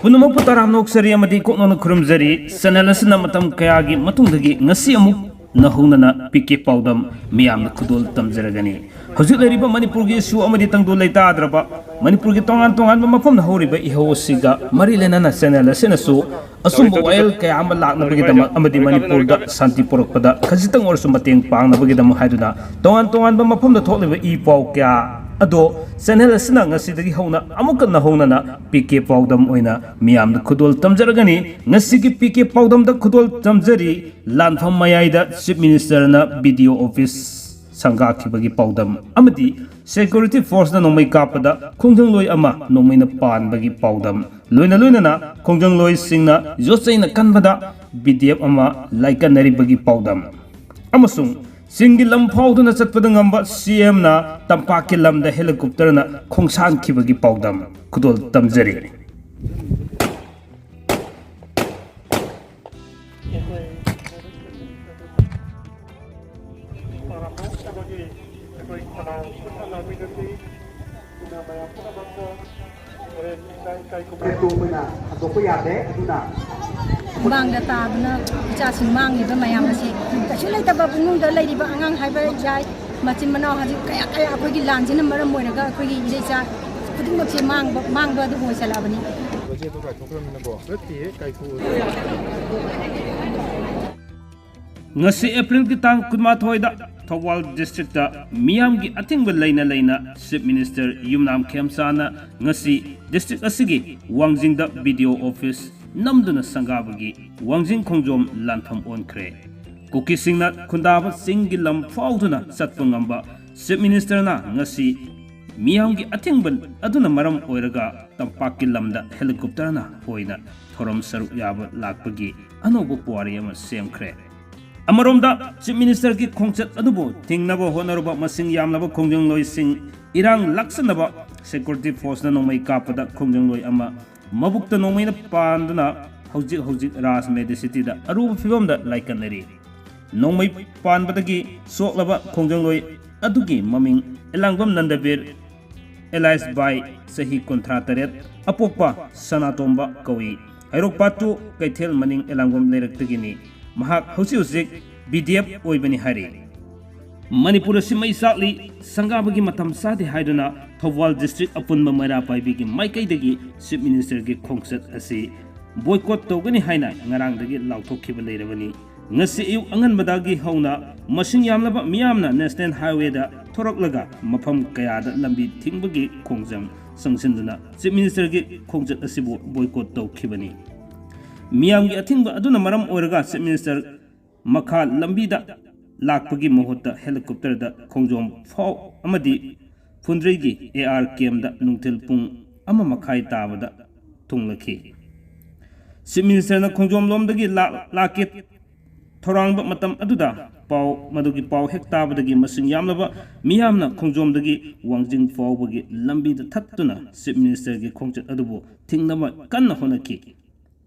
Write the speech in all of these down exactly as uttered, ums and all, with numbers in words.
ꯄꯨꯝꯅꯃꯛꯄꯨ ꯇꯔꯥꯝꯅ ꯑꯣꯛꯆꯔꯤ ꯑꯃꯗꯤ ꯀꯣꯛꯅꯅ ꯈꯨꯔꯨꯝꯖꯔꯤ꯫ Channel ꯑꯁꯤꯅ ꯃꯇꯝ ꯀꯌꯥꯒꯤ ꯃꯇꯨꯡꯗꯒꯤ ꯉꯁꯤ ꯑꯃꯨꯛ ꯅꯧꯍꯧꯅꯅ ꯄꯤ ꯀꯦ ꯄꯥꯎꯗꯝ ꯃꯤꯌꯥꯝꯗ ꯈꯨꯗꯣꯜ ꯇꯝꯖꯔꯒꯅꯤ꯫ ꯍꯧꯖꯤꯛ ꯂꯩꯔꯤꯕ ꯃꯅꯤꯄꯨꯔꯒꯤ ꯏꯁꯨ ꯑꯃꯗꯤ ꯇꯪꯗꯨ ꯂꯩꯇꯥꯗ꯭ꯔꯕ ꯃꯅꯤꯄꯨꯔꯒꯤ ꯇꯣꯉꯥꯟ ꯇꯣꯉꯥꯟꯕ ꯃꯐꯝꯗ ꯍꯧꯔꯤꯕ ꯏꯍꯧ ꯑꯁꯤꯒ ꯃꯔꯤ ꯂꯩꯅꯅ channel ꯑꯁꯤꯅꯁꯨ ꯑꯆꯨꯝꯕ ꯋꯥꯌꯦꯜ ꯀꯌꯥ ꯑꯃ ꯂꯥꯛꯅꯕꯒꯤꯗꯃꯛ ꯑꯃꯗꯤ ꯃꯅꯤꯄꯨꯔꯗ ꯁꯥꯟꯇꯤ ꯄꯨꯔꯛꯄꯗ ꯈꯖꯤꯛꯇꯪ ꯑꯣꯏꯔꯁꯨ ꯃꯇꯦꯡ ꯄꯥꯡꯅꯕꯒꯤꯗꯃꯛ ꯍꯥꯏꯗꯨꯅ ꯇꯣꯉꯥꯟ ꯇꯣꯉꯥꯟꯕ ꯃꯐꯝꯗ ꯊꯣꯛꯂꯤꯕ ꯏ ꯄꯥꯎ ꯀꯌꯥ ꯑꯗꯣ channel ꯑꯁꯤꯅ ꯉꯁꯤꯗꯒꯤ ꯍꯧꯅ ꯑꯃꯨꯛꯀ ꯅꯧꯍꯧꯅꯅ ꯄꯤ ꯀꯦ ꯄꯥꯎꯗꯝ ꯑꯣꯏꯅ ꯃꯤꯌꯥꯝꯗ ꯈꯨꯗꯣꯜ ꯇꯝꯖꯔꯒꯅꯤ꯫ ꯉꯁꯤꯒꯤ ꯄꯤ ꯀꯦ ꯄꯥꯎꯗꯝꯗ ꯈꯨꯗꯣꯜ ꯇꯝꯖꯔꯤ꯫ ꯂꯥꯟꯐꯝ ꯃꯌꯥꯏꯗ Chief Minister ꯅ B D O office ꯁꯪꯒꯥꯈꯤꯕꯒꯤ ꯄꯥꯎꯗꯝ ꯑꯃꯗꯤ security force ꯅ ꯅꯣꯡꯃꯩ ꯀꯥꯞꯄꯗ ꯈꯣꯡꯖꯪꯂꯣꯏ ꯑꯃ ꯅꯣꯡꯃꯩꯅ ꯄꯥꯟꯕꯒꯤ ꯄꯥꯎꯗꯝ, ꯂꯣꯏꯅ ꯂꯣꯏꯅꯅ ꯈꯣꯡꯖꯪꯂꯣꯏꯁꯤꯡꯅ ꯌꯣꯠꯆꯩꯅ ꯀꯟꯕꯗ B D F ꯑꯃ ꯂꯥꯏꯀꯠꯅꯔꯤꯕꯒꯤ ꯄꯥꯎꯗꯝ, ꯑꯃꯁꯨꯡ ꯆꯤꯡꯒꯤ ꯂꯝ ꯐꯥꯎꯗꯨꯅ ꯆꯠꯄꯗ ꯉꯝꯕ C M ꯅ ꯇꯝꯄꯥꯛꯀꯤ ꯂꯝꯗ helicopter ꯅ ꯈꯣꯡꯁꯥꯟꯈꯤꯕꯒꯤ ꯄꯥꯎꯗꯝ ꯈꯨꯗꯣꯜ ꯇꯝꯖꯔꯤ꯫ ꯇꯣꯡꯕꯅ ꯍꯟꯗꯣꯛꯄ ꯌꯥꯗꯦ꯫ ꯑꯗꯨꯅ ꯈꯨꯃꯥꯡꯗ ꯇꯥꯗꯨꯅ ꯏꯆꯥꯁꯤꯡ ꯃꯥꯡꯉꯤꯕ ꯃꯌꯥꯝ ꯑꯁꯤ ꯀꯩꯁꯨ ꯂꯩꯇꯕ ꯏꯃꯨꯡꯗ ꯂꯩꯔꯤꯕ ꯑꯉꯥꯡ ꯍꯥꯏꯕ ꯌꯥꯏ, ꯃꯆꯤꯟ ꯃꯅꯥꯎ ꯍꯧꯖꯤꯛ ꯀꯌꯥ ꯀꯌꯥ ꯑꯩꯈꯣꯏꯒꯤ ꯂꯥꯟꯁꯤꯅ ꯃꯔꯝ ꯑꯣꯏꯔꯒ ꯑꯩꯈꯣꯏꯒꯤ ꯏꯔꯩꯆꯥ ꯈꯨꯗꯤꯡꯃꯛꯁꯦ ꯃꯥꯡꯕ, ꯃꯥꯡꯕ ꯑꯗꯨ ꯑꯣꯏꯁꯜꯂꯛꯑꯕꯅꯤ꯫ ꯕꯖꯦꯠꯇꯣ ꯀꯥꯏꯊꯣꯛꯈ꯭ꯔꯃꯤꯅꯀꯣ꯫ ꯅꯠꯇꯦꯍꯦ, ꯀꯥꯏꯊꯣꯛꯑꯣ꯫ ꯉꯁꯤ April ꯒꯤ ꯇꯥꯡ ꯀꯨꯟꯃꯥꯊꯣꯏꯗ ꯊꯧꯕꯥꯜ district ꯇ ꯃꯤꯌꯥꯝꯒꯤ ꯑꯊꯤꯡꯕ ꯂꯩꯅ ꯂꯩꯅ Chief Minister ꯌꯨꯝꯅꯥꯝ ꯈꯦꯝꯆꯥꯟꯅ ꯉꯁꯤ district ꯑꯁꯤꯒꯤ ꯋꯥꯡꯖꯤꯡꯗ B D O office ꯅꯝꯗꯨꯅ ꯁꯪꯒꯥꯕꯒꯤ ꯋꯥꯡꯖꯤꯡ ꯈꯣꯡꯖꯣꯝ ꯂꯥꯟꯐꯝ ꯑꯣꯟꯈ꯭ꯔꯦ꯫ ꯀꯨꯀꯤꯁꯤꯡꯅ ꯈꯨꯟꯗꯥꯕ ꯆꯤꯡꯒꯤ ꯂꯝ ꯐꯥꯎꯗꯨꯅ ꯆꯠꯄ ꯉꯝꯕ Chief Minister ꯅ ꯉꯁꯤ ꯃꯤꯌꯥꯝꯒꯤ ꯑꯊꯤꯡꯕ ꯑꯗꯨꯅ ꯃꯔꯝ ꯑꯣꯏꯔꯒ ꯇꯝꯄꯥꯛꯀꯤ ꯂꯝꯗ helicopter ꯅ ꯑꯣꯏꯅ ꯊꯧꯔꯝ ꯁꯔꯨꯛ ꯌꯥꯕ ꯂꯥꯛꯄꯒꯤ ꯑꯅꯧꯕ ꯄꯨꯋꯥꯔꯤ ꯑꯃ ꯁꯦꯝꯈ꯭ꯔꯦ꯫ ꯑꯃꯔꯣꯝꯗ Chief Minister ꯒꯤ ꯈꯣꯡꯆꯠ ꯑꯗꯨꯕꯨ ꯊꯤꯡꯅꯕ ꯍꯣꯠꯅꯔꯨꯕ ꯃꯁꯤꯡ ꯌꯥꯝꯂꯕ ꯈꯣꯡꯖꯪꯂꯣꯏꯁꯤꯡ ꯏꯔꯥꯡ ꯂꯥꯛꯆꯅꯕ security force ꯅ ꯅꯣꯡꯃꯩ ꯀꯥꯞꯄꯗ ꯈꯣꯡꯖꯪꯂꯣꯏ ꯑꯃ ꯃꯕꯨꯛꯇ ꯅꯣꯡꯃꯩꯅ ꯄꯥꯟꯗꯨꯅ ꯍꯧꯖꯤꯛ ꯍꯧꯖꯤꯛ ꯔꯥꯖ ꯃꯦꯗꯤꯁꯤꯇꯤꯗ ꯑꯔꯨꯕ ꯐꯤꯕꯝꯗ ꯂꯥꯏꯀꯠꯅꯔꯤ꯫ ꯅꯣꯡꯃꯩ ꯄꯥꯟꯕꯗꯒꯤ ꯁꯣꯛꯂꯕ ꯈꯣꯡꯖꯪꯂꯣꯏ ꯑꯗꯨꯒꯤ ꯃꯃꯤꯡ ꯑꯦꯂꯥꯡꯕꯝ ꯅꯟꯗꯕꯤꯔ, ꯑꯦꯂꯥꯏꯁ ꯕꯥꯏ, ꯆꯍꯤ ꯀꯨꯟꯊ꯭ꯔꯥ ꯇꯔꯦꯠ, ꯑꯄꯣꯛꯄ ꯁꯅꯥꯇꯣꯝꯕ ꯀꯧꯏ꯫ ꯍꯩꯔꯣꯛ ꯄꯥꯠꯇꯨ ꯀꯩꯊꯦꯜ ꯃꯅꯤꯡ ꯑꯦꯂꯥꯡꯕꯝ ꯂꯩꯔꯛꯇꯒꯤꯅꯤ꯫ ꯃꯍꯥꯛ ꯍꯧꯖꯤꯛ ꯍꯧꯖꯤꯛ B D F ꯑꯣꯏꯕꯅꯤ ꯍꯥꯏꯔꯤ꯫ ꯃꯅꯤꯄꯨꯔ ꯑꯁꯤ ꯃꯩ ꯆꯥꯛꯂꯤ, ꯁꯪꯒꯥꯕꯒꯤ ꯃꯇꯝ ꯆꯥꯗꯦ ꯍꯥꯏꯗꯨꯅ ꯊꯧꯕꯥꯜ district ꯑꯄꯨꯟꯕ ꯃꯩꯔꯥ ꯄꯥꯏꯕꯤꯒꯤ ꯃꯥꯏꯀꯩꯗꯒꯤ Chief Minister ꯒꯤ ꯈꯣꯡꯆꯠ ꯑꯁꯤ boycott ꯇꯧꯒꯅꯤ ꯍꯥꯏꯅ ꯉꯔꯥꯡꯗꯒꯤ ꯂꯥꯎꯊꯣꯛꯈꯤꯕ ꯂꯩꯔꯕꯅꯤ꯫ ꯉꯁꯤ ꯑꯌꯨꯛ ꯑꯉꯟꯕꯗꯒꯤ ꯍꯧꯅ ꯃꯁꯤꯡ ꯌꯥꯝꯂꯕ ꯃꯤꯌꯥꯝꯅ National Highway ꯗ ꯊꯣꯔꯛꯂꯒ ꯃꯐꯝ ꯀꯌꯥꯗ ꯂꯝꯕꯤ ꯊꯤꯡꯕꯒꯤ ꯈꯣꯡꯖꯪ ꯆꯪꯁꯤꯟꯗꯨꯅ Chief Minister ꯒꯤ ꯈꯣꯡꯆꯠ ꯑꯁꯤꯕꯨ boycott ꯇꯧꯈꯤꯕꯅꯤ꯫ ꯃꯤꯌꯥꯝꯒꯤ ꯑꯊꯤꯡꯕ ꯑꯗꯨꯅ ꯃꯔꯝ ꯑꯣꯏꯔꯒ Chief Minister ꯃꯈꯥ ꯂꯝꯕꯤꯗ ꯂꯥꯛꯄꯒꯤ ꯃꯍꯨꯠꯇ helicopter ꯗ ꯈꯣꯡꯖꯣꯝ ꯐꯥꯎ ꯑꯃꯗꯤ ꯐꯨꯟꯗ꯭ꯔꯩꯒꯤ A R camp ꯗ ꯅꯨꯡꯊꯤꯜ ꯄꯨꯡ ꯑꯃ ꯃꯈꯥꯏ ꯇꯥꯕꯗ ꯊꯨꯡꯂꯈꯤ꯫ Chief Minister ꯅ ꯈꯣꯡꯖꯣꯝ ꯂꯣꯝꯗꯒꯤ ꯂꯥꯛ-, ꯂꯥꯛꯀꯦ ꯊꯧꯔꯥꯡꯕ ꯃꯇꯝ ꯑꯗꯨꯗ ꯄꯥꯎ, ꯃꯗꯨꯒꯤ ꯄꯥꯎ ꯍꯦꯛ ꯇꯥꯕꯗꯒꯤ ꯃꯁꯤꯡ ꯌꯥꯝꯂꯕ ꯃꯤꯌꯥꯝꯅ ꯈꯣꯡꯖꯣꯝꯗꯒꯤ ꯋꯥꯡꯖꯤꯡ ꯐꯥꯎꯕꯒꯤ ꯂꯝꯕꯤꯗ ꯊꯠꯇꯨꯅ Chief Minister ꯒꯤ ꯈꯣꯡꯆꯠ ꯑꯗꯨꯕꯨ ꯊꯤꯡꯅꯕ ꯀꯟꯅ ꯍꯣꯠꯅꯈꯤ꯫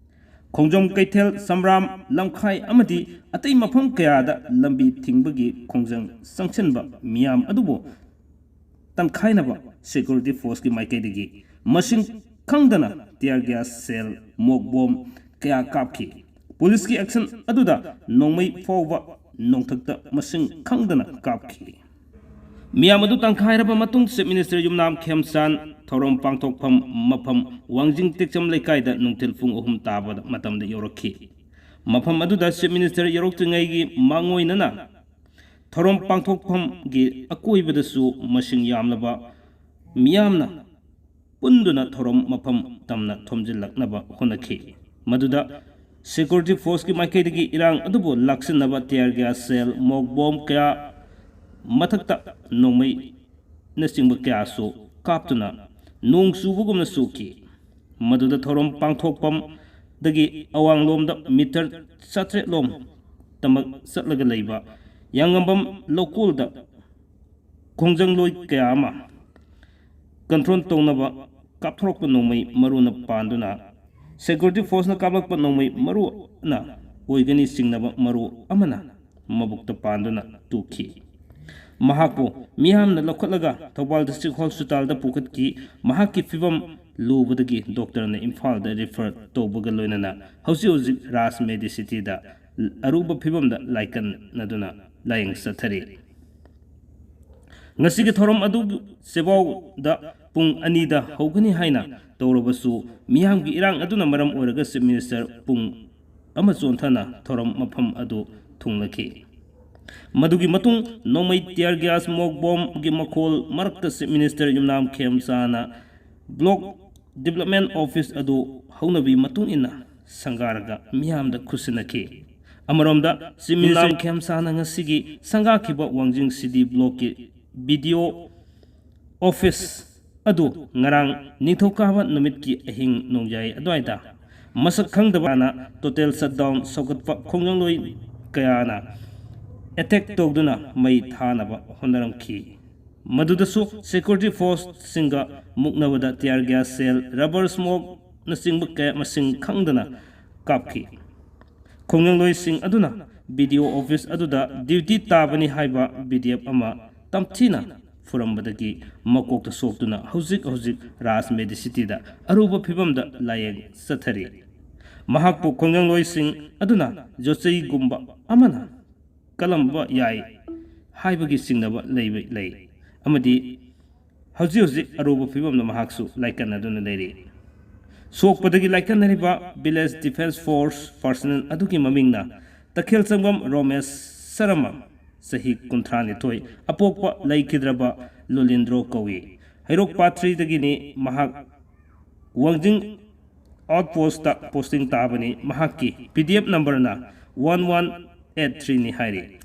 ꯈꯣꯡꯖꯣꯝ ꯀꯩꯊꯦꯜ, ꯁꯝꯔꯥꯝ, ꯂꯝꯈꯥꯏ ꯑꯃꯗꯤ ꯑꯇꯩ ꯃꯐꯝ ꯀꯌꯥꯗ ꯂꯝꯕꯤ ꯊꯤꯡꯕꯒꯤ ꯈꯣꯡꯖꯪ ꯆꯪꯁꯤꯟꯕ ꯃꯤꯌꯥꯝ ꯑꯗꯨꯕꯨ ꯇꯪꯈꯥꯏꯅꯕ security force ꯀꯤ ꯃꯥꯏꯀꯩꯗꯒꯤ ꯃꯁꯤꯡ ꯈꯪꯗꯅ tear gas shell, mock bomb ꯀꯌꯥ ꯀꯥꯞꯈꯤ꯫ Police ꯀꯤ action ꯑꯗꯨꯗ ꯅꯣꯡꯃꯩ ꯐꯥꯎꯕ ꯅꯣꯡꯊꯛꯇ ꯃꯁꯤꯡ ꯈꯪꯗꯅ ꯀꯥꯞꯈꯤ꯫ ꯃꯤꯌꯥꯝ ꯑꯗꯨ ꯇꯪꯈꯥꯏꯔꯕ ꯃꯇꯨꯡ Chief Minister ꯌꯨꯝꯅꯥꯝ ꯈꯦꯝꯆꯥꯟ ꯊꯧꯔꯝ ꯄꯥꯡꯊꯣꯛꯐꯝ ꯃꯐꯝ ꯋꯥꯡꯖꯤꯡ ꯇꯦꯛꯆꯝ ꯂꯩꯀꯥꯏꯗ ꯅꯨꯡꯊꯤꯜ ꯄꯨꯡ ꯑꯍꯨꯝ ꯇꯥꯕꯗ ꯃꯇꯝꯗ ꯌꯧꯔꯛꯈꯤ꯫ ꯃꯐꯝ ꯑꯗꯨꯗ Chief Minister ꯌꯧꯔꯛꯇ꯭ꯔꯤꯉꯩꯒꯤ ꯃꯥꯡꯑꯣꯏꯅꯅ ꯊꯧꯔꯝ ꯄꯥꯡꯊꯣꯛꯐꯝꯒꯤ ꯑꯀꯣꯏꯕꯗꯁꯨ ꯃꯁꯤꯡ ꯌꯥꯝꯂꯕ ꯃꯤꯌꯥꯝꯅ ꯄꯨꯟꯗꯨꯅ ꯊꯧꯔꯝ ꯃꯐꯝ ꯇꯝꯅ ꯊꯣꯝꯖꯤꯜꯂꯛꯅꯕ ꯍꯣꯠꯅꯈꯤ꯫ ꯃꯗꯨꯗ security force ꯀꯤ ꯃꯥꯏꯀꯩꯗꯒꯤ ꯏꯔꯥꯡ ꯑꯗꯨꯕꯨ ꯂꯥꯛꯁꯤꯟꯅꯕ tear gas shell, mock bomb ꯀꯌꯥ, ꯃꯊꯛꯇ ꯅꯣꯡꯃꯩꯅꯆꯤꯡꯕ ꯀꯌꯥꯁꯨ ꯀꯥꯞꯇꯨꯅ ꯅꯣꯡ ꯆꯨꯕꯒꯨꯝꯅ ꯆꯨꯈꯤ꯫ ꯃꯗꯨꯗ ꯊꯧꯔꯝ ꯄꯥꯡꯊꯣꯛꯐꯝꯗꯒꯤ ꯑꯋꯥꯡꯂꯣꯝꯗ meter ꯆꯥꯇ꯭ꯔꯦꯠ ꯂꯣꯝ ꯇꯃꯛ ꯆꯠꯂꯒ ꯂꯩꯕ ꯌꯥꯉꯝꯕꯝ ꯂꯧꯀꯣꯜꯗ ꯈꯣꯡꯖꯪꯂꯣꯏ ꯀꯌꯥ ꯑꯃ control ꯇꯧꯅꯕ ꯀꯥꯞꯊꯣꯔꯛꯄ ꯅꯣꯡꯃꯩ ꯃꯔꯨꯅ ꯄꯥꯟꯗꯨꯅ, security force ꯅ ꯀꯥꯞꯂꯛꯄ ꯅꯣꯡꯃꯩ ꯃꯔꯨꯅ ꯑꯣꯏꯒꯅꯤ ꯆꯤꯡꯅꯕ ꯃꯔꯨ ꯑꯃꯅ ꯃꯕꯨꯛꯇ ꯄꯥꯟꯗꯨꯅ ꯇꯨꯈꯤ꯫ ꯃꯍꯥꯛꯄꯨ ꯃꯤꯌꯥꯝꯅ ꯂꯧꯈꯠꯂꯒ ꯊꯧꯕꯥꯜ ꯗꯤꯁꯇ꯭ꯔꯤꯛ ꯍꯣꯁꯄꯤꯇꯥꯜꯗ ꯄꯨꯈꯠꯈꯤ꯫ ꯃꯍꯥꯛꯀꯤ ꯐꯤꯕꯝ ꯂꯨꯕꯗꯒꯤ ꯗꯣꯛꯇꯔꯅ ꯏꯝꯐꯥꯜꯗ ꯔꯤꯐꯔ ꯇꯧꯕꯒ ꯂꯣꯏꯅꯅ ꯍꯧꯖꯤꯛ ꯍꯧꯖꯤꯛ ꯔꯥꯖ ꯃꯦꯗꯤꯁꯤꯇꯤꯗ ꯑꯔꯨꯕ ꯐꯤꯕꯝꯗ ꯂꯥꯏꯀꯠꯅꯗꯨꯅ ꯂꯥꯌꯦꯡ ꯆꯠꯊꯔꯤ꯫ ꯉꯁꯤꯒꯤ ꯊꯧꯔꯝ ꯑꯗꯨ ꯆꯦꯕꯥꯎꯗ ꯄꯨꯡ ꯑꯅꯤꯗ ꯍꯧꯒꯅꯤ ꯍꯥꯏꯅ ꯇꯧꯔꯕꯁꯨ, ꯃꯤꯌꯥꯝꯒꯤ ꯏꯔꯥꯡ ꯑꯗꯨꯅ ꯃꯔꯝ ꯑꯣꯏꯔꯒ ꯆꯤꯐ ꯃꯤꯅꯤꯁꯇꯔ ꯄꯨꯡ ꯑꯃ ꯆꯣꯟꯊꯅ ꯊꯧꯔꯝ ꯃꯐꯝ ꯑꯗꯨ ꯊꯨꯡꯂꯈꯤ꯫ ꯃꯗꯨꯒꯤ ꯃꯇꯨꯡ ꯅꯣꯡꯃꯩ tear gas smoke bombꯒꯤ ꯃꯈꯣꯜ ꯃꯔꯛꯇ ꯆꯤꯐ ꯃꯤꯅꯤꯁꯇꯔ ꯌꯨꯝꯅꯥꯝ ꯈꯦꯝꯆꯥꯅ ꯕ꯭ꯂꯣꯛ ꯗꯤꯕꯂꯞꯃꯦꯟ ꯑꯣꯐꯤꯁ ꯑꯗꯨ ꯍꯧꯅꯕꯤ ꯃꯇꯨꯡ ꯏꯟꯅ ꯁꯪꯒꯥꯔꯒ ꯃꯤꯌꯥꯝꯗ ꯈꯨꯠꯁꯤꯟꯅꯈꯤ꯫ ꯑꯃꯔꯣꯝꯗ ꯆꯤꯐ ꯃꯤꯅꯤꯁꯇꯔ ꯈꯦꯝꯆꯥꯅ ꯉꯁꯤꯒꯤ ꯁꯪꯒꯥꯈꯤꯕ ꯋꯥꯡꯖꯤꯡ ꯁꯤꯗꯤ ꯕ꯭ꯂꯣꯛꯀꯤ ꯕꯤ ꯗꯤ ꯑꯣ ꯑꯣꯐꯤꯁ ꯑꯗꯨ ꯉꯔꯥꯡ ꯅꯤꯡꯊꯧꯀꯥꯕ ꯅꯨꯃꯤꯠꯀꯤ ꯑꯍꯤꯡ ꯅꯣꯡꯌꯥꯏ ꯑꯗꯨꯋꯥꯏꯗ ꯃꯁꯛ ꯈꯪꯗꯕꯅ total shutdown ꯁꯧꯒꯠꯄ ꯈꯣꯡꯖꯪꯂꯣꯏ ꯀꯌꯥꯅ ꯑꯦꯇꯦꯛ ꯇꯧꯗꯨꯅ ꯃꯩ ꯊꯥꯅꯕ ꯍꯣꯠꯅꯔꯝꯈꯤ꯫ ꯃꯗꯨꯗꯁꯨ ꯁꯦꯀ꯭ꯌꯨꯔꯤꯇꯤ ꯐꯣꯔꯁꯁꯤꯡꯒ ꯃꯨꯛꯅꯕꯗ tear gas shell, rubber smokeꯅꯆꯤꯡꯕ ꯀꯌꯥ ꯃꯁꯤꯡ ꯈꯪꯗꯅ ꯀꯥꯞꯈꯤ꯫ ꯈꯣꯡꯖꯪꯂꯣꯏꯁꯤꯡ ꯑꯗꯨꯅ ꯕꯤ ꯗꯤ ꯑꯣ ꯑꯣꯐꯤꯁ ꯑꯗꯨꯗ ꯗ꯭ꯌꯨꯇꯤ ꯇꯥꯕꯅꯤ ꯍꯥꯏꯕ ꯕꯤ ꯗꯤ ꯑꯦꯐ ꯑꯃ ꯇꯝꯊꯤꯅ ꯐꯨꯔꯝꯕꯗꯒꯤ ꯃꯀꯣꯛꯇ ꯁꯣꯛꯇꯨꯅ ꯍꯧꯖꯤꯛ ꯍꯧꯖꯤꯛ ꯔꯥꯖ ꯃꯦꯗꯤꯁꯤꯇꯤꯗ ꯑꯔꯨꯕ ꯐꯤꯕꯝꯗ ꯂꯥꯌꯦꯡ ꯆꯠꯊꯔꯤ꯫ ꯃꯍꯥꯛꯄꯨ ꯈꯣꯡꯖꯪꯂꯣꯏꯁꯤꯡ ꯑꯗꯨꯅ ꯌꯣꯠꯆꯩꯒꯨꯝꯕ ꯑꯃꯅ ꯀꯜꯂꯝꯕ ꯌꯥꯏ ꯍꯥꯏꯕꯒꯤ ꯆꯤꯡꯅꯕ ꯂꯩꯕ ꯂꯩ ꯑꯃꯗꯤ ꯍꯧꯖꯤꯛ ꯍꯧꯖꯤꯛ ꯑꯔꯨꯕ ꯐꯤꯕꯝꯗ ꯃꯍꯥꯛꯁꯨ ꯂꯥꯏꯀꯠꯅꯗꯨꯅ ꯂꯩꯔꯤ꯫ ꯁꯣꯛꯄꯗꯒꯤ ꯂꯥꯏꯀꯠꯅꯔꯤꯕ village defence force personnel ꯑꯗꯨꯒꯤ ꯃꯃꯤꯡꯅ ꯇꯈꯦꯜꯁꯪꯕꯝ ꯔꯣꯃꯦꯁ ꯁꯔꯃ, ꯆꯍꯤ ꯀꯨꯟꯊ꯭ꯔꯥ ꯅꯤꯊꯣꯏ, ꯑꯄꯣꯛꯄ ꯂꯩꯈꯤꯗ꯭ꯔꯕ ꯂꯨꯂꯤꯟꯗ꯭ꯔꯣ ꯀꯧꯏ꯫ ꯍꯩꯔꯣꯛ ꯄꯥꯊ꯭ꯔꯤꯗꯒꯤꯅꯤ꯫ ꯃꯍꯥꯛ ꯋꯥꯡꯖꯤꯡ ꯑꯥꯎꯠꯄꯣꯁꯇ ꯄꯣꯁꯇꯤꯡ ꯇꯥꯕꯅꯤ꯫ ꯃꯍꯥꯛꯀꯤ ꯄꯤ ꯗꯤ ꯑꯦꯐ ꯅꯝꯕꯔꯅ ꯋꯥꯟ ꯋꯥꯟ ꯑꯦꯠ ꯊ꯭ꯔꯤꯅꯤ ꯍꯥꯏꯔꯤ꯫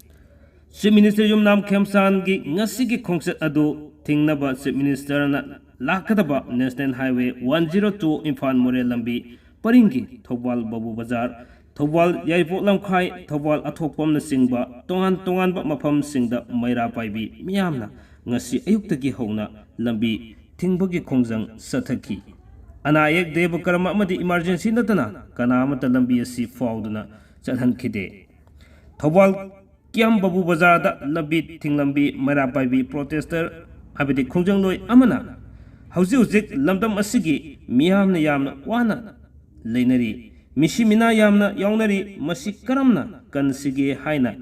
ꯆꯤꯐ ꯃꯤꯅꯤꯁꯇꯔ ꯌꯨꯝꯅꯥꯝ ꯈꯦꯝꯆꯥꯟꯒꯤ ꯉꯁꯤꯒꯤ ꯈꯣꯡꯆꯠ ꯑꯗꯨ ꯊꯤꯡꯅꯕ ꯆꯤꯐ ꯃꯤꯅꯤꯁꯇꯔꯅ ꯂꯥꯛꯀꯗꯕ national highway one zero two Imphal ꯃꯣꯔꯦ ꯂꯝꯕꯤ ꯄꯔꯤꯡꯒꯤ ꯊꯧꯕꯥꯜ ꯕꯥꯕꯨ ꯕꯖꯥꯔ, ꯊꯧꯕꯥꯜ ꯌꯥꯏꯔꯤꯄꯣꯛ ꯂꯝꯈꯥꯏ, ꯊꯧꯕꯥꯜ ꯑꯊꯣꯛꯄꯝꯅꯆꯤꯡꯕ ꯇꯣꯉꯥꯟ ꯇꯣꯉꯥꯟꯕ ꯃꯐꯝꯁꯤꯡꯗ ꯃꯩꯔꯥ ꯄꯥꯏꯕꯤ ꯃꯤꯌꯥꯝꯅ ꯉꯁꯤ ꯑꯌꯨꯛꯇꯒꯤ ꯍꯧꯅ ꯂꯝꯕꯤ ꯊꯤꯡꯕꯒꯤ ꯈꯣꯡꯖꯪ ꯆꯠꯊꯈꯤ꯫ ꯑꯅꯥ ꯑꯌꯦꯛ, ꯗꯦꯕ ꯀꯔꯃ ꯑꯃꯗꯤ ꯏꯃꯥꯔꯖꯦꯟꯁꯤ ꯅꯠꯇꯅ ꯀꯅꯥ ꯑꯃꯠꯇ ꯂꯝꯕꯤ ꯑꯁꯤ ꯐꯥꯎꯗꯨꯅ ꯆꯠꯍꯟꯈꯤꯗꯦ꯫ ꯊꯧꯕꯥꯜ ꯀꯤꯌꯥꯝ ꯕꯥꯕꯨ ꯕꯖꯥꯔꯗ ꯂꯝꯕꯤ ꯊꯤꯡꯂꯝꯕꯤ ꯃꯩꯔꯥ ꯄꯥꯏꯕꯤ ꯄ꯭ꯔꯣꯇꯦꯁꯇꯔ ꯍꯥꯏꯕꯗꯤ ꯈꯣꯡꯖꯪꯂꯣꯏ ꯑꯃꯅ ꯍꯧꯖꯤꯛ ꯍꯧꯖꯤꯛ ꯂꯝꯗꯝ ꯑꯁꯤꯒꯤ ꯃꯤꯌꯥꯝꯅ ꯌꯥꯝꯅ ꯋꯥꯅ ꯂꯩꯅꯔꯤ, ꯃꯤꯁꯤ ꯃꯤꯅꯥ ꯌꯥꯝꯅ ꯌꯥꯎꯅꯔꯤ, ꯃꯁꯤ ꯀꯔꯝꯅ ꯀꯟꯁꯤꯒꯦ ꯍꯥꯏꯅ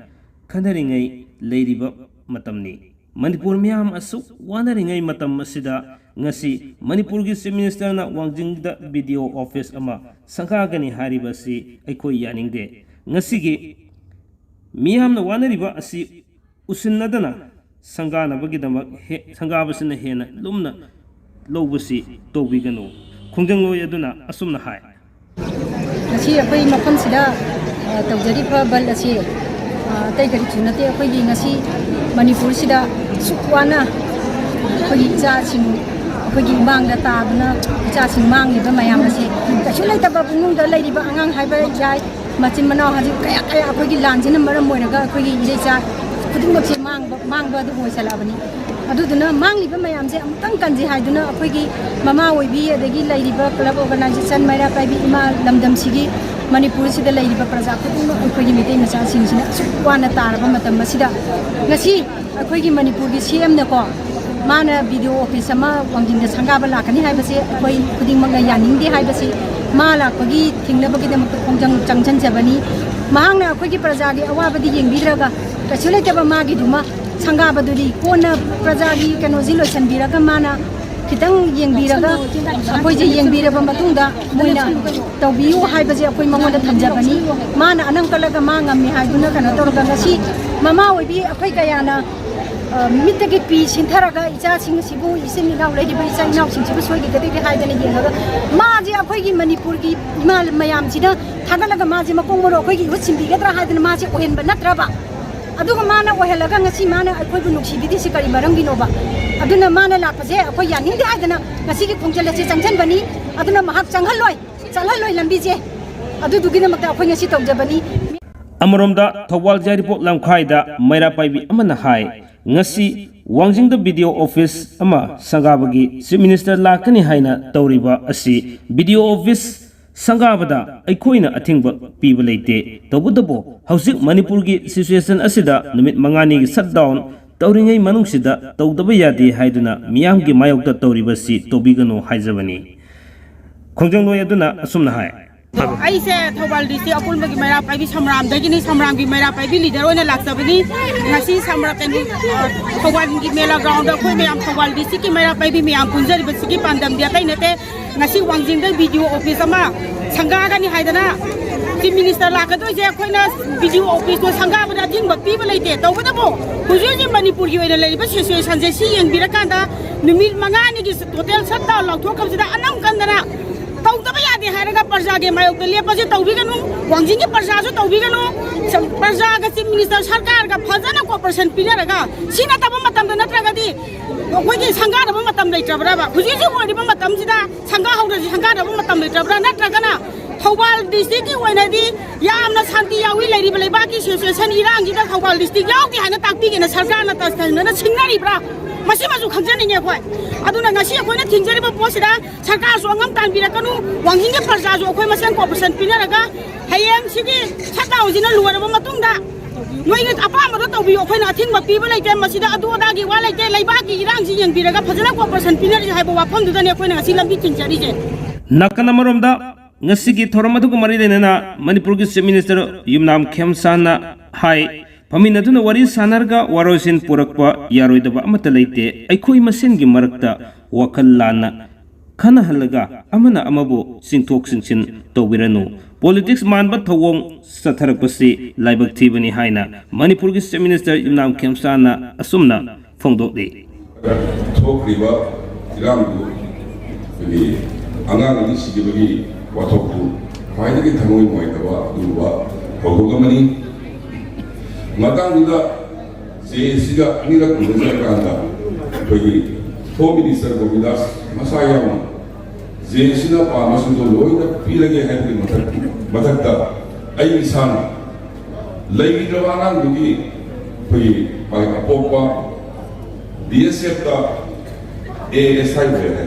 ꯈꯟꯅꯔꯤꯉꯩ ꯂꯩꯔꯤꯕ ꯃꯇꯝꯅꯤ꯫ ꯃꯅꯤꯄꯨꯔ ꯃꯤꯌꯥꯝ ꯑꯁꯨꯛ ꯋꯥꯅꯔꯤꯉꯩ ꯃꯇꯝ ꯑꯁꯤꯗ ꯉꯁꯤ ꯃꯅꯤꯄꯨꯔꯒꯤ ꯆꯤꯐ ꯃꯤꯅꯤꯁꯇꯔꯅ ꯋꯥꯡꯖꯤꯡꯗ ꯕꯤ ꯗꯤ ꯑꯣ ꯑꯣꯐꯤꯁ ꯑꯃ ꯁꯪꯒꯥꯒꯅꯤ ꯍꯥꯏꯔꯤꯕ ꯑꯁꯤ ꯑꯩꯈꯣꯏ ꯌꯥꯅꯤꯡꯗꯦ꯫ ꯉꯁꯤꯒꯤ ꯃꯤꯌꯥꯝꯅ ꯋꯥꯅꯔꯤꯕ ꯑꯁꯤ ꯎꯁꯤꯟꯅꯗꯅ ꯁꯪꯒꯥꯅꯕꯒꯤꯗꯃꯛ ꯍꯦ-, ꯁꯪꯒꯥꯕꯁꯤꯅ ꯍꯦꯟꯅ ꯂꯨꯝꯅ ꯂꯧꯕꯁꯤ ꯇꯧꯕꯤꯒꯅꯨ꯫ ꯈꯣꯡꯖꯪꯂꯣꯏ ꯑꯗꯨꯅ ꯑꯁꯨꯝꯅ ꯍꯥꯏ꯫ ꯉꯁꯤ ꯑꯩꯈꯣꯏ ꯃꯐꯝꯁꯤꯗ, ꯑ, ꯇꯧꯖꯔꯤꯕ ꯕꯟ ꯑꯁꯤ, ꯑ, ꯑꯇꯩ ꯀꯔꯤꯁꯨ ꯅꯠꯇꯦ꯫ ꯑꯩꯈꯣꯏꯒꯤ ꯉꯁꯤ ꯃꯅꯤꯄꯨꯔꯁꯤꯗ ꯑꯁꯨꯛ ꯋꯥꯅ ꯑꯩꯈꯣꯏꯒꯤ ꯏꯆꯥꯁꯤꯡ, ꯑꯩꯈꯣꯏꯒꯤ ꯏꯃꯥꯡꯗ ꯇꯥꯗꯨꯅ ꯏꯆꯥꯁꯤꯡ ꯃꯥꯡꯂꯤꯕ ꯃꯌꯥꯝ ꯑꯁꯤ, ꯀꯩꯁꯨ ꯂꯩꯇꯕ ꯏꯃꯨꯡꯗ ꯂꯩꯔꯤꯕ ꯑꯉꯥꯡ ꯍꯥꯏꯕ ꯌꯥꯏ, ꯃꯆꯤꯟ ꯃꯅꯥꯎ ꯍꯧꯖꯤꯛ ꯀꯌꯥ ꯀꯌꯥ ꯑꯩꯈꯣꯏꯒꯤ ꯂꯥꯟꯁꯤꯅ ꯃꯔꯝ ꯑꯣꯏꯔꯒ ꯑꯩꯈꯣꯏꯒꯤ ꯏꯔꯩꯆꯥ ꯈꯨꯗꯤꯡꯃꯛꯁꯦ ꯃꯥꯡꯕ, ꯃꯥꯡꯕ ꯑꯗꯨ ꯑꯣꯏꯁꯜꯂꯛꯑꯕꯅꯤ꯫ ꯑꯗꯨꯗꯨꯅ ꯃꯥꯡꯂꯤꯕ ꯃꯌꯥꯝꯁꯦ ꯑꯃꯨꯛꯇꯪ ꯀꯟꯁꯤ ꯍꯥꯏꯗꯨꯅ ꯑꯩꯈꯣꯏꯒꯤ ꯃꯃꯥ ꯑꯣꯏꯕꯤ, ꯑꯗꯒꯤ ꯂꯩꯔꯤꯕ ꯀ꯭ꯂꯕ ꯑꯣꯔꯒꯅꯥꯏꯖꯦꯁꯟ ꯃꯩꯔꯥ ꯄꯥꯏꯕꯤ ꯏꯃꯥ ꯂꯝꯗꯝꯁꯤꯒꯤ, ꯃꯅꯤꯄꯨꯔꯁꯤꯗ ꯂꯩꯔꯤꯕ ꯄ꯭ꯔꯖꯥ ꯈꯨꯗꯤꯡꯃꯛ, ꯑꯩꯈꯣꯏꯒꯤ ꯃꯤꯇꯩ ꯃꯆꯥꯁꯤꯡꯁꯤꯅ ꯑꯁꯨꯛ ꯋꯥꯅ ꯇꯥꯔꯕ ꯃꯇꯝ ꯑꯁꯤꯗ, ꯉꯁꯤ ꯑꯩꯈꯣꯏꯒꯤ ꯃꯅꯤꯄꯨꯔꯒꯤ ꯁꯤ ꯑꯦꯝꯅꯀꯣ, ꯃꯥꯅ ꯕꯤ ꯗꯤ ꯑꯣ ꯑꯣꯐꯤꯁ ꯑꯃ ꯋꯥꯡꯖꯤꯡꯗ ꯁꯪꯒꯥꯕ ꯂꯥꯛꯀꯅꯤ ꯍꯥꯏꯕꯁꯦ ꯑꯩꯈꯣꯏ ꯈꯨꯗꯤꯡꯃꯛꯅ ꯌꯥꯅꯤꯡꯗꯦ ꯍꯥꯏꯕꯁꯤ, ꯃꯥ ꯂꯥꯛꯄꯒꯤ ꯊꯤꯡꯅꯕꯒꯤꯗꯃꯛꯇ ꯈꯣꯡꯖꯪ ꯆꯪꯁꯤꯟꯖꯕꯅꯤ꯫ ꯃꯍꯥꯛꯅ ꯑꯩꯈꯣꯏꯒꯤ ꯄ꯭ꯔꯖꯥꯒꯤ ꯑꯋꯥꯕꯗꯤ ꯌꯦꯡꯕꯤꯗ꯭ꯔꯒ, ꯀꯩꯁꯨ ꯂꯩꯇꯕ ꯃꯥꯒꯤꯗꯨꯃ ꯁꯪꯒꯥꯕꯗꯨꯗꯤ ꯀꯣꯟꯅ ꯄ꯭ꯔꯖꯥꯒꯤ ꯀꯩꯅꯣꯁꯤ ꯂꯣꯏꯁꯤꯟꯕꯤꯔꯒ, ꯃꯥꯅ ꯈꯤꯇꯪ ꯌꯦꯡꯕꯤꯔꯒ, ꯑꯩꯈꯣꯏꯁꯦ ꯌꯦꯡꯕꯤꯔꯕ ꯃꯇꯨꯡꯗ ꯃꯣꯏꯅ ꯇꯧꯕꯤꯌꯨ ꯍꯥꯏꯕꯁꯦ ꯑꯩꯈꯣꯏ ꯃꯉꯣꯟꯗ ꯊꯝꯖꯕꯅꯤ꯫ ꯃꯥꯅ ꯑꯅꯝ ꯀꯜꯂꯒ ꯃꯥ ꯉꯝꯃꯤ ꯍꯥꯏꯗꯨꯅ ꯀꯩꯅꯣ ꯇꯧꯔꯒ, ꯉꯁꯤ ꯃꯃꯥ ꯑꯣꯏꯕꯤ ꯑꯩꯈꯣꯏ ꯀꯌꯥꯅ, ꯑ, ꯃꯤꯠꯇꯒꯤ ꯄꯤ ꯁꯤꯟꯊꯔꯒ ꯏꯆꯥꯁꯤꯡ ꯑꯁꯤꯕꯨ, ꯏꯆꯤꯟ ꯏꯅꯥꯎ ꯂꯩꯔꯤꯕ ꯏꯆꯥ ꯏꯅꯥꯎꯁꯤꯡꯁꯤꯕꯨ ꯁꯣꯏꯈꯤꯒꯗꯒꯦ ꯍꯥꯏꯗꯅ ꯌꯦꯡꯉꯒ, ꯃꯥꯁꯦ ꯑꯩꯈꯣꯏꯒꯤ ꯃꯅꯤꯄꯨꯔꯒꯤ ꯏꯃꯥ ꯃꯌꯥꯝꯁꯤꯅ ꯊꯥꯒꯠꯂꯒ ꯃꯥꯁꯦ ꯃꯀꯣꯛ ꯃꯔꯨ ꯑꯩꯈꯣꯏꯒꯤ ꯏꯍꯨꯠ ꯁꯤꯟꯕꯤꯒꯗ꯭ꯔꯥ ꯍꯥꯏꯗꯅ ꯃꯥꯁꯦ ꯑꯣꯏꯍꯟꯕ ꯅꯠꯇ꯭ꯔꯕ? ꯑꯗꯨꯒ ꯃꯥꯅ ꯑꯣꯏꯍꯜꯂꯒ ꯉꯁꯤ ꯃꯥꯅ ꯑꯩꯈꯣꯏꯕꯨ ꯅꯨꯡꯁꯤꯕꯤꯗ꯭ꯔꯤꯁꯤ ꯀꯔꯤ ꯃꯔꯝꯒꯤꯅꯣꯕ? ꯑꯗꯨꯅ ꯃꯥꯅ ꯂꯥꯛꯄꯁꯦ ꯑꯩꯈꯣꯏ ꯌꯥꯅꯤꯡꯗꯦ ꯍꯥꯏꯗꯅ ꯉꯁꯤꯒꯤ ꯈꯣꯡꯖꯦꯜ ꯑꯁꯤ ꯆꯪꯁꯤꯟꯕꯅꯤ꯫ ꯑꯗꯨꯅ ꯃꯍꯥꯛ ꯆꯪꯍꯜꯂꯣꯏ, ꯆꯪꯍꯜꯂꯣꯏ ꯂꯝꯕꯤꯁꯦ꯫ ꯑꯗꯨꯗꯨꯒꯤꯗꯃꯛꯇ ꯑꯩꯈꯣꯏ ꯉꯁꯤ ꯇꯧꯖꯕꯅꯤ꯫ ꯑꯃꯔꯣꯝꯗ ꯊꯧꯕꯥꯜ ꯌꯥꯏꯔꯤꯄꯣꯛ ꯂꯝꯈꯥꯏꯗ ꯃꯩꯔꯥ ꯄꯥꯏꯕꯤ ꯑꯃꯅ ꯍꯥꯏ, ꯉꯁꯤ ꯋꯥꯡꯖꯤꯡꯗ ꯕꯤ ꯗꯤ ꯑꯣ ꯑꯣꯐꯤꯁ ꯑꯃ ꯁꯪꯒꯥꯕꯒꯤ ꯆꯤꯐ ꯃꯤꯅꯤꯁꯇꯔ ꯂꯥꯛꯀꯅꯤ ꯍꯥꯏꯅ ꯇꯧꯔꯤꯕ ꯑꯁꯤ ꯕꯤ ꯗꯤ ꯑꯣ ꯑꯣꯐꯤꯁ ꯁꯪꯒꯥꯕꯗ ꯑꯩꯈꯣꯏꯅ ꯑꯊꯤꯡꯕ ꯄꯤꯕ ꯂꯩꯇꯦ꯫ ꯇꯧꯕꯇꯕꯨ ꯍꯧꯖꯤꯛ ꯃꯅꯤꯄꯨꯔꯒꯤ ꯁꯤꯆꯨꯋꯦꯁꯟ ꯑꯁꯤꯗ ꯅꯨꯃꯤꯠ ꯃꯉꯥꯅꯤꯒꯤ ꯁꯠꯗꯥꯎꯟ ꯇꯧꯔꯤꯉꯩ ꯃꯅꯨꯡꯁꯤꯗ ꯇꯧꯗꯕ ꯌꯥꯗꯦ ꯍꯥꯏꯗꯨꯅ ꯃꯤꯌꯥꯝꯒꯤ ꯃꯥꯌꯣꯛꯇ ꯇꯧꯔꯤꯕꯁꯤ ꯇꯧꯕꯤꯒꯅꯨ ꯍꯥꯏꯖꯕꯅꯤ꯫ ꯈꯣꯡꯖꯪꯂꯣꯏ ꯑꯗꯨꯅ ꯑꯁꯨꯝꯅ ꯍꯥꯏ꯫ ꯑꯩꯁꯦ ꯊꯧꯕꯥꯜ ꯗꯤꯁꯇ꯭ꯔꯤꯛ ꯑꯄꯨꯟꯕꯒꯤ ꯃꯩꯔꯥ ꯄꯥꯏꯕꯤ ꯁꯝꯔꯥꯝꯗꯒꯤꯅꯤ꯫ ꯁꯝꯔꯥꯝꯒꯤ ꯃꯩꯔꯥ ꯄꯥꯏꯕꯤ ꯂꯤꯗꯔ ꯑꯣꯏꯅ ꯂꯥꯛꯆꯕꯅꯤ꯫ ꯉꯁꯤ ꯁꯝꯔꯥ-, ꯀꯩꯅꯣ, ꯑ, ꯊꯧꯕꯥꯜꯒꯤ ꯃꯦꯂꯥ ꯒ꯭ꯔꯥꯎꯟꯗ ꯑꯩꯈꯣꯏ ꯃꯌꯥꯝ ꯊꯧꯕꯥꯜ ꯗꯤꯁꯇ꯭ꯔꯤꯛꯀꯤ ꯃꯩꯔꯥ ꯄꯥꯏꯕꯤ ꯃꯌꯥꯝ ꯄꯨꯟꯖꯔꯤꯕꯁꯤꯒꯤ ꯄꯥꯟꯗꯝꯗꯤ ꯑꯇꯩ ꯅꯠꯇꯦ꯫ ꯉꯁꯤ ꯋꯥꯡꯖꯤꯡꯗ ꯕꯤ ꯗꯤ ꯑꯣ ꯑꯣꯐꯤꯁ ꯑꯃ ꯁꯪꯒꯥꯒꯅꯤ ꯍꯥꯏꯗꯅ ꯆꯤꯐ ꯃꯤꯅꯤꯁꯇꯔ ꯂꯥꯛꯀꯗꯣꯏꯁꯦ, ꯑꯩꯈꯣꯏꯅ ꯕꯤ ꯗꯤ ꯑꯣ ꯑꯣꯐꯤꯁꯇꯣ ꯁꯪꯒꯥꯕꯗ ꯑꯊꯤꯡꯕ ꯄꯤꯕ ꯂꯩꯇꯦ꯫ ꯇꯧꯕꯇꯕꯨ ꯍꯧꯖꯤꯛ ꯍꯧꯖꯤꯛ ꯃꯅꯤꯄꯨꯔꯒꯤ ꯑꯣꯏꯅ ꯂꯩꯔꯤꯕ ꯁꯤꯆꯨꯋꯦꯁꯟꯁꯦ ꯁꯤ ꯌꯦꯡꯕꯤꯔꯀꯥꯟꯗ ꯅꯨꯃꯤꯠ ꯃꯉꯥꯅꯤꯒꯤ ꯇꯣꯇꯦꯜ ꯁꯠꯗꯥꯎꯟ ꯂꯥꯎꯊꯣꯛꯈ꯭ꯔꯕꯁꯤꯗ ꯑꯅꯝ ꯀꯟꯗꯅ ꯇꯧꯗꯕ ꯌꯥꯗꯦ ꯍꯥꯏꯔꯒ ꯄ꯭ꯔꯖꯥꯒꯤ ꯃꯥꯌꯣꯛꯇ ꯂꯦꯞꯄꯁꯦ ꯇꯧꯕꯤꯒꯅꯨ, ꯋꯥꯡꯖꯤꯡꯒꯤ ꯄ꯭ꯔꯖꯥꯁꯨ ꯇꯧꯕꯤꯒꯅꯨ, ꯄ꯭ꯔꯖꯥꯒ ꯆꯤꯐ ꯃꯤꯅꯤꯁꯇꯔ ꯁꯔꯀꯥꯔꯒ ꯐꯖꯅ ꯀꯣꯑꯣꯄꯔꯦꯁꯟ ꯄꯤꯅꯔꯒ, ꯁꯤ ꯅꯠꯇꯕ ꯃꯇꯝꯗ ꯅꯠꯇ꯭ꯔꯒꯗꯤ ꯑꯩꯈꯣꯏꯒꯤ ꯁꯪꯒꯥꯅꯕ ꯃꯇꯝ ꯂꯩꯇ꯭ꯔꯕ꯭ꯔꯕ? ꯍꯧꯖꯤꯛ ꯍꯧꯖꯤꯛ ꯑꯣꯏꯔꯤꯕ ꯃꯇꯝꯁꯤꯗ ꯁꯪꯒꯥ ꯍꯧꯗ꯭ꯔꯗꯤ ꯁꯪꯒꯥꯅꯕ ꯃꯇꯝ ꯂꯩꯇ꯭ꯔꯕ꯭ꯔꯥ? ꯅꯠꯇ꯭ꯔꯒꯅ ꯊꯧꯕꯥꯜ ꯗꯤꯁꯇ꯭ꯔꯤꯛꯀꯤ ꯑꯣꯏꯅꯗꯤ ꯌꯥꯝꯅ ꯁꯥꯟꯇꯤ ꯌꯥꯎꯏ, ꯂꯩꯔꯤꯕ ꯂꯩꯕꯥꯛꯀꯤ ꯁꯤꯆꯨꯋꯦꯁꯟ ꯏꯔꯥꯡꯁꯤꯗ ꯊꯧꯕꯥꯜ ꯗꯤꯁꯇ꯭ꯔꯤꯛ ꯌꯥꯎꯗꯦ ꯍꯥꯏꯅ ꯇꯥꯛꯄꯤꯒꯦꯅ ꯁꯔꯀꯥꯔꯅ ꯇꯁꯦꯡꯅꯅ ꯁꯤꯡꯅꯔꯤꯕ꯭ꯔꯥ? ꯃꯁꯤꯃꯁꯨ ꯈꯪꯖꯅꯤꯡꯉꯦ ꯑꯩꯈꯣꯏ꯫ ꯑꯗꯨꯅ ꯉꯁꯤ ꯑꯩꯈꯣꯏꯅ ꯊꯤꯡꯖꯔꯤꯕ ꯄꯣꯠꯁꯤꯗ ꯁꯔꯀꯥꯔꯁꯨ ꯑꯉꯝ ꯇꯥꯟꯕꯤꯔꯛꯀꯅꯨ, ꯋꯥꯡꯖꯤꯡꯒꯤ ꯄ꯭ꯔꯖꯥꯁꯨ ꯑꯩꯈꯣꯏ ꯃꯁꯦꯟ ꯀꯣꯑꯣꯄꯔꯦꯁꯟ ꯄꯤꯅꯔꯒ ꯍꯌꯦꯡ ꯁꯤꯒꯤ ꯁꯠꯗꯥꯎꯟꯁꯤꯅ ꯂꯣꯏꯔꯕ ꯃꯇꯨꯡꯗ ꯅꯣꯏꯅ ꯑꯄꯥꯝꯕꯗꯣ ꯇꯧꯕꯤꯌꯨ, ꯑꯩꯈꯣꯏꯅ ꯑꯊꯤꯡꯕ ꯄꯤꯕ ꯂꯩꯇꯦ, ꯃꯁꯤꯗ ꯑꯗꯨ ꯑꯗꯥꯒꯤ ꯋꯥ ꯂꯩꯇꯦ, ꯂꯩꯕꯥꯛꯀꯤ ꯏꯔꯥꯡꯁꯤ ꯌꯦꯡꯕꯤꯔꯒ ꯐꯖꯅ ꯀꯣꯑꯣꯄꯔꯦꯁꯟ ꯄꯤꯅꯔꯤꯁꯦ ꯍꯥꯏꯕ ꯋꯥꯐꯝꯗꯨꯗꯅꯦ ꯑꯩꯈꯣꯏꯅ ꯉꯁꯤ ꯂꯝꯕꯤ ꯊꯤꯡꯖꯔꯤꯁꯦ꯫ ꯅꯥꯀꯟ ꯑꯃꯔꯣꯝꯗ ꯉꯁꯤꯒꯤ ꯊꯧꯔꯝ ꯑꯗꯨꯒ ꯃꯔꯤ ꯂꯩꯅꯅ ꯃꯅꯤꯄꯨꯔꯒꯤ ꯆꯤꯐ ꯃꯤꯅꯤꯁꯇꯔ ꯌꯨꯝꯅꯥꯝ ꯈꯦꯝꯁꯥꯟꯅ ꯍꯥꯏ, ꯐꯝꯃꯤꯟꯅꯗꯨꯅ ꯋꯥꯔꯤ ꯁꯥꯟꯅꯔꯒ ꯋꯥꯔꯣꯏꯁꯤꯟ ꯄꯨꯔꯛꯄ ꯌꯥꯔꯣꯏꯗꯕ ꯑꯃꯠꯇ ꯂꯩꯇꯦ꯫ ꯑꯩꯈꯣꯏ ꯃꯁꯦꯟꯒꯤ ꯃꯔꯛꯇ ꯋꯥꯈꯜ ꯂꯥꯟꯅ ꯈꯟꯅꯍꯜꯂꯒ ꯑꯃꯅ ꯑꯃꯕꯨ ꯆꯤꯡꯊꯣꯛ ꯆꯤꯡꯁꯤꯟ ꯇꯧꯕꯤꯔꯅꯨ꯫ ꯄꯣꯂꯤꯇꯤꯛꯁ ꯃꯥꯟꯕ ꯊꯧꯑꯣꯡ ꯆꯠꯊꯔꯛꯄꯁꯤ ꯂꯥꯏꯕꯛ ꯊꯤꯕꯅꯤ ꯍꯥꯏꯅ ꯃꯅꯤꯄꯨꯔꯒꯤ ꯆꯤꯐ ꯃꯤꯅꯤꯁꯇꯔ ꯌꯨꯝꯅꯥꯝ ꯈꯦꯝꯁꯥꯟꯅ ꯑꯁꯨꯝꯅ ꯐꯣꯡꯗꯣꯛꯂꯤ꯫ ꯊꯣꯛꯂꯤꯕ ꯏꯔꯥꯡꯗꯨ ꯑꯩꯈꯣꯏꯒꯤ ꯑꯉꯥꯡ ꯑꯅꯤ ꯁꯤꯈꯤꯕꯒꯤ ꯋꯥꯊꯣꯛꯇꯨ ꯈ꯭ꯋꯥꯏꯗꯒꯤ ꯊꯃꯣꯏ ꯅꯨꯡꯉꯥꯏꯇꯕ ꯑꯗꯨꯒꯨꯝꯕ ꯊꯧꯗꯣꯛ ꯑꯃꯅꯤ꯫ ꯃꯇꯥꯡꯗꯨꯗ ꯖꯦ ꯑꯦꯁ ꯁꯤꯒ ꯑꯅꯤꯔꯛ ꯎꯅꯖꯔꯀꯥꯟꯗ ꯑꯩꯈꯣꯏꯒꯤ ꯍꯣꯝ ꯃꯤꯅꯤꯁꯇꯔ ꯒꯣꯕꯤꯟꯗꯥꯁ ꯃꯁꯥ ꯌꯥꯎꯅ ꯖꯦ ꯑꯦꯁ ꯁꯤꯅ ꯄꯥꯝꯕꯁꯤꯡꯗꯣ ꯂꯣꯏꯅ ꯄꯤꯔꯒꯦ ꯍꯥꯏꯕꯒꯤ ꯃꯊꯛ-, ꯃꯊꯛꯇ ꯑꯩ ꯏꯁꯥꯅ ꯂꯩꯈꯤꯗ꯭ꯔꯕ ꯑꯉꯥꯡꯗꯨꯒꯤ ꯑꯩꯈꯣꯏꯒꯤ ꯃꯥꯒꯤ ꯑꯄꯣꯛꯄ ꯕꯤ ꯑꯦꯁ ꯑꯦꯐꯇ ꯑꯦ ꯑꯦꯁ ꯑꯥꯏ ꯑꯣꯏꯔꯦ꯫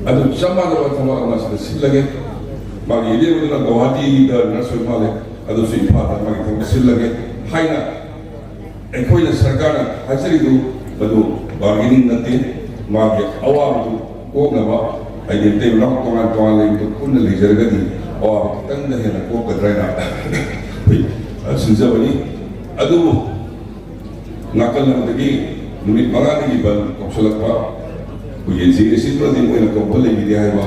ꯑꯗꯨ ꯆꯞ ꯃꯥꯟꯅꯕ ꯊꯕꯛ ꯑꯃ ꯁꯤꯗ ꯁꯤꯜꯂꯒꯦ꯫ ꯃꯥꯒꯤ ꯏꯅꯦꯝꯕꯗꯨꯅ ꯒꯧꯍꯥꯇꯤꯗ ꯅꯔꯁ ꯑꯣꯏ ꯃꯥꯜꯂꯦ, ꯑꯗꯨꯁꯨ ꯏꯝꯐꯥꯜꯗ ꯃꯥꯒꯤ ꯊꯕꯛ ꯁꯤꯜꯂꯒꯦ ꯍꯥꯏꯅ ꯑꯩꯈꯣꯏꯅ ꯁꯔꯀꯥꯔꯅ ꯍꯥꯏꯖꯔꯤꯗꯨ ꯃꯗꯨ ꯕꯥꯔꯒꯦꯅꯤꯡ ꯅꯠꯇꯦ, ꯃꯥꯒꯤ ꯑꯋꯥꯕꯗꯨ ꯀꯣꯛꯅꯕ ꯍꯥꯏꯗꯤ ꯃꯇꯩ ꯃꯅꯥꯎ ꯇꯣꯉꯥꯟ ꯇꯣꯉꯥꯟ ꯂꯩꯕꯗꯨ ꯄꯨꯟꯅ ꯂꯩꯖꯔꯒꯗꯤ ꯑꯋꯥꯕ ꯈꯤꯇꯪꯗ ꯍꯦꯟꯅ ꯀꯣꯛꯀꯗ꯭ꯔꯥ ꯍꯥꯏꯅ ꯑꯩꯈꯣꯏ ꯁꯤꯟꯖꯕꯅꯤ꯫ ꯑꯗꯨꯕꯨ ꯅꯥꯀꯜ ꯑꯃꯗꯒꯤ ꯅꯨꯃꯤꯠ ꯃꯉꯥꯅꯤꯒꯤ ꯕꯟ ꯀꯧꯁꯜꯂꯛꯄ, ꯑꯩꯈꯣꯏꯒꯤ ꯖꯤ ꯑꯦꯁ ꯁꯤ ꯄ꯭ꯔꯗꯤꯞ ꯑꯣꯏꯅ ꯀꯧꯕ ꯂꯩꯈꯤꯗꯦ ꯍꯥꯏꯕ,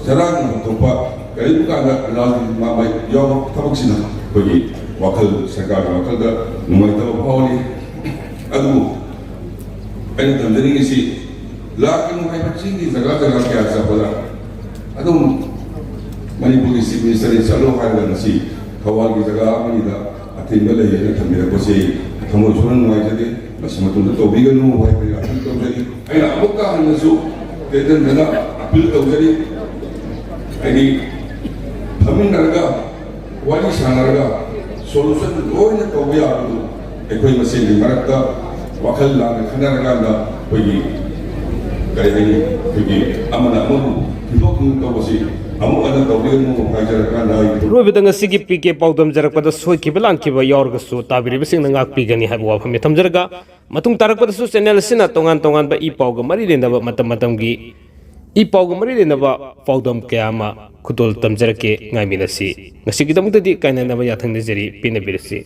ꯆꯔꯥꯡ ꯍꯟꯗꯣꯛꯄ, ꯀꯔꯤꯒꯨꯝꯕ ꯀꯥꯟꯗ ꯔꯥꯖꯅꯤꯇꯤ ꯃꯥ ꯃꯥꯏ ꯌꯥꯎꯕ ꯊꯕꯛꯁꯤꯅ ꯑꯩꯈꯣꯏꯒꯤ ꯋꯥꯈꯜ, ꯁꯔꯀꯥꯔꯒꯤ ꯋꯥꯈꯜꯗ ꯅꯨꯡꯉꯥꯏꯇꯕ ꯐꯥꯎꯍꯜꯂꯤ꯫ ꯑꯗꯨꯕꯨ ꯑꯩꯅ ꯊꯝꯖꯅꯤꯡꯉꯤꯁꯤ, ꯂꯥꯛꯀꯅꯨ ꯍꯥꯏꯕ ꯆꯤꯡꯒꯤ ꯖꯒꯥ ꯖꯒꯥ ꯀꯌꯥ ꯆꯠꯄꯗ ꯑꯗꯨꯝ ꯃꯅꯤꯄꯨꯔꯒꯤ ꯆꯤꯐ ꯃꯤꯅꯤꯁꯇꯔꯅ ꯆꯠꯂꯣ ꯍꯥꯏꯔꯒ ꯉꯁꯤ ꯊꯧꯕꯥꯜꯒꯤ ꯖꯒꯥ ꯑꯃꯅꯤꯗ ꯑꯊꯤꯡꯕ ꯂꯩꯌꯦꯅ ꯊꯝꯕꯤꯔꯛꯄꯁꯦ ꯊꯃꯣꯏ ꯁꯣꯛꯅ ꯅꯨꯡꯉꯥꯏꯖꯗꯦ꯫ ꯃꯁꯤ ꯃꯇꯨꯡꯗ ꯇꯧꯕꯤꯒꯅꯨ ꯍꯥꯏꯕꯒꯤ ꯑꯄꯤꯜ ꯇꯧꯖꯔꯤ꯫ ꯑꯩꯅ ꯑꯃꯨꯛꯀ ꯍꯟꯅꯁꯨ ꯇꯦꯟꯖꯟꯗꯅ ꯑꯄꯤꯜ ꯇꯧꯖꯔꯤ꯫ ꯍꯥꯏꯗꯤ ꯐꯝꯃꯤꯟꯅꯔꯒ ꯋꯥꯔꯤ ꯁꯥꯟꯅꯔꯒ ꯁꯣꯂꯨꯁꯟ ꯂꯣꯏꯅ ꯇꯧꯕ ꯌꯥꯕꯗꯨ ꯑꯩꯈꯣꯏ ꯃꯁꯦꯟꯒꯤ ꯃꯔꯛꯇ ꯋꯥꯈꯜ ꯂꯥꯟꯅ ꯈꯟꯅꯔꯀꯥꯟꯗ ꯑꯩꯈꯣꯏꯒꯤ ꯀꯔꯤ ꯍꯥꯏꯅꯤ, ꯑꯩꯈꯣꯏꯒꯤ ꯑꯃꯅ ꯑꯃꯕꯨ ꯊꯤꯟꯗꯣꯛ ꯊꯤꯟꯖꯤꯟ ꯇꯧꯕꯁꯤ ꯑꯃꯨꯛ ꯍꯟꯅ ꯇꯧꯕꯤꯒꯅꯨ ꯍꯥꯏꯖꯔꯀꯥꯟꯗ ꯑꯩ ꯑꯔꯣꯏꯕꯗ ꯉꯁꯤꯒꯤ ꯄꯤ ꯀꯦ ꯄꯥꯎꯗꯝꯖꯔꯛꯄꯗ ꯁꯣꯏꯈꯤꯕ ꯂꯥꯟꯈꯤꯕ ꯌꯥꯎꯔꯒꯁꯨ ꯇꯥꯕꯤꯔꯤꯕꯁꯤꯡꯅ ꯉꯥꯛꯄꯤꯒꯅꯤ ꯍꯥꯏꯕ ꯋꯥꯐꯝꯅꯤ ꯊꯝꯖꯔꯒ, ꯃꯇꯨꯡ ꯇꯥꯔꯛꯄꯗꯁꯨ ꯆꯦꯅꯦꯜ ꯑꯁꯤꯅ ꯇꯣꯉꯥꯟ ꯇꯣꯉꯥꯟꯕ ꯏ ꯄꯥꯎꯒ ꯃꯔꯤ ꯂꯩꯅꯕ ꯃꯇꯝ ꯃꯇꯝꯒꯤ ꯏ ꯄꯥꯎꯒ ꯃꯔꯤ ꯂꯩꯅꯕ ꯄꯥꯎꯗꯝ ꯀꯌꯥ ꯑꯃ ꯈꯨꯗꯣꯜ ꯇꯝꯖꯔꯛꯀꯦ, ꯉꯥꯏꯃꯤꯟꯅꯁꯤ꯫ ꯉꯁꯤꯒꯤꯗꯃꯛꯇꯗꯤ ꯀꯥꯏꯅꯅꯕ ꯌꯥꯊꯪ ꯅꯤꯖꯔꯤ, ꯄꯦꯟꯅꯕꯤꯔꯁꯤ꯫